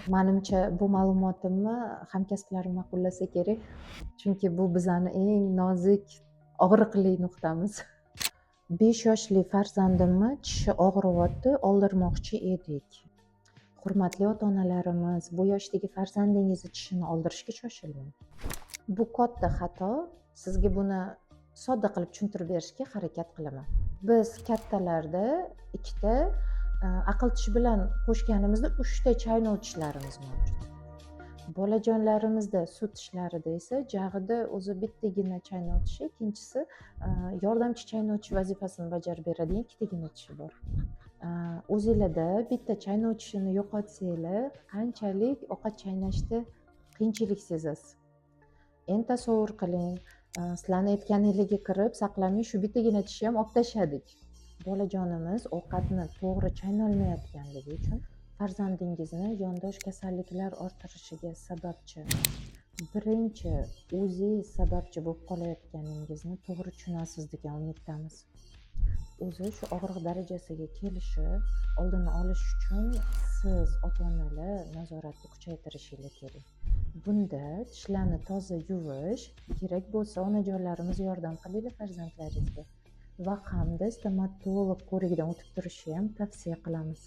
Manimcha, bu ma'lumotimni hamkasblarim ma'qullasa kerak, chunki bu bizani eng nozik, og'riqli nuqtamiz. 5 yoshli farzandimni tishi og'riyapti, oldirmoqchi edik. Hurmatli ota onalarimiz, bu yoshdagi farzandingizni tishini oldirishga shoshilmang, bu katta xato. Sizga buni sodda qilib tushuntirib berishga harakat qilaman. Biz kattalarda ikkita, aql tish bilan qo'shganimizda uchta chaynov tishlarimiz mavjud. Bolajonlarimizda sut tishlarida esa jag'ida o'zi bittagina chaynov tishi, ikkinchisi yordamchi chaynov tish vazifasini bajarib beradigan ikkitagina tishi bor. O'zinglarda bitta chaynov tishini yo'qotsanglar, qanchalik ovqat chaynashda qiyinchilik sezasiz. Endi tasavvur qiling, sizlarni aytganinglarga kirib, saqlamay shu bittagina tishni ham olib tashladik. Bolajonimiz ovqatni to'g'ri chaynolmayotganligi uchun farzandingizni yondosh kasalliklar orttirishiga sababchi, birinchi o'zingiz sababchi bo'lib qolayotganingizni to'g'ri tushunasiz degan umiddamiz. O'zi shu og'riq darajasiga kelishi oldini olish uchun siz, ota onalar, nazoratni kuchaytirishinglar kerak. Bunda tishlarni toza yuvish kerak bo'lsa, onajonlarimiz, yordam qilinglar farzandlaringizga va hamda stomatolog ko'rigidan o'tib turishni ham tavsiya qilamiz.